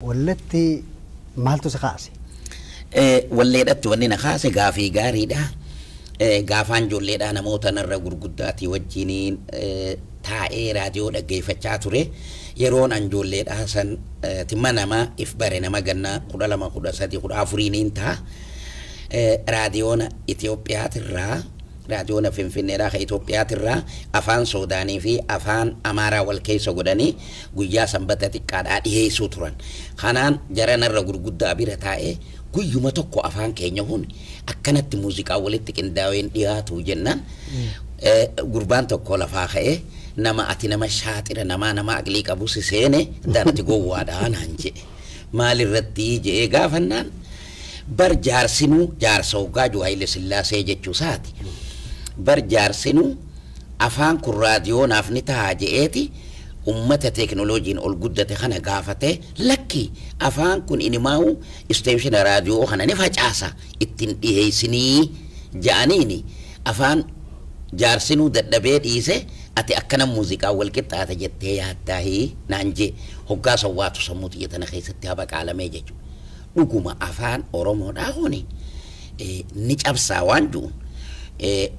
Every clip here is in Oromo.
Walletti maaltu si kaase? Walleedhatti wanni na kaase gaafii gaariidha. Gaafaan ijoolleedhaa namoota narra gurguddaatii wajjiniin taa'ee raadiyoo dhaggeeffachaa ture. Yeroon an ijoolleedhaa san timma nama if bare nama ganna 12, 13, 14iin ta'a. Raadiyoona Itiyoophiyaatirraa, raadiyoona Finfinneedhaa ka Itiyoophiyaatirraa afaan Soodaanii fi afaan Amaaraa wal keessa godhanii guyyaa sanbata xiqqaadhaa dhiyeessuu turan. Kanaan jara narra gurguddaa bira taa'ee guyyuma tokko afaan keenya kun akkanatti muuziqaa walitti qindaa'een dhiyaatu jennaan gurbaan tokko lafaa ka'ee, "Nama ati nama shaaxira, namaa nama aqlii qabu si seene daan ati gowwaadhaa," naan jedhe. Maalirratti je'ee gaafannaan, bar jaarsinuu, jaarsa hoggaa jiru Haile Sillaasee jechuu isaati. Bar jaarsinuu afaan kun raadiyoonaaf ni ta'a je'eeti ummata teekinooloojiin ol guddate kana gaafate, lakki afaan kun inimaa'u isteeshina raadiyoo kana ni facaasa ittiin dhiheessinii ja'aniini, afaan jaarsinuu dadhabee dhiise, ati akkana muuziqaa wal qixxaata jettee yaaddaahii naan jee. Hoggaa sawwaatu sammuu xiyya tana keessatti habaqaalamee jechuudha. Dhuguma afaan Oromoodhaa kuni ni cabsaa waan jiruun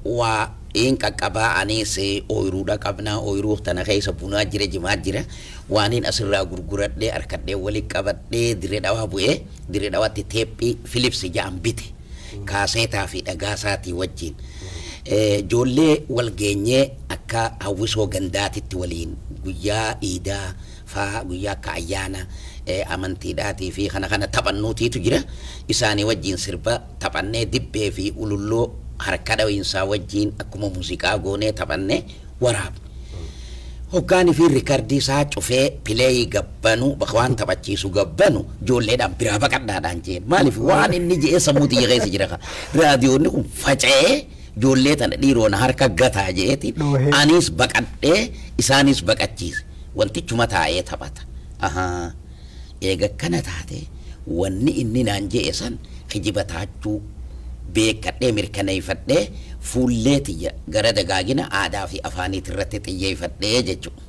waa in qaqqabaa. Anis ooyiruudha qabnaa, ooyiruu tana keessa bunaa jira, jimaa jira, waaniin asirraa gurguradhee harkadhee walitti qabadhee Dirree Dhawaa bu'ee Dirree Dhawaatti teephii Philips ja'an bite, kaaseetaa fi dhagaasaatii wajjin. Ijoollee wal geenyee akka hawwisoo gandaatitti waliin guyyaa iidaa faa, guyyaa akka ayyaana amantiidhaatii fi kana kana taphannuutiitu jira. Isaanii wajjin sirba taphannee, dibbee fi ululloo harka dhawiinsaa wajjin akkuma muuziqaa goonee taphannee waraabne. Hoggaanii fi rikardii isaa cufee play gabbanu, waan taphachiisu gabbanu, ijoolleedhaan biraa baqadhaadhaan jeen. Maaliif? Waan inni je'ee sammuu xiyya keessa jira. Raadiyoonni kun faca'ee ijoollee tana dhiiroon harka gataa je'eeti. Dhoohee. Anis baqadhee isaanis baqachiise. Wantichuma taa'ee taphata. Ahaa. Eega kana taate, wanni inni naan je'e san kijiba taachuu beekadhee mirkaneeffadhee fuullee tiyya gara dagaagina aadaa fi afaaniit irratti xiyyeeffadhee jechuudha.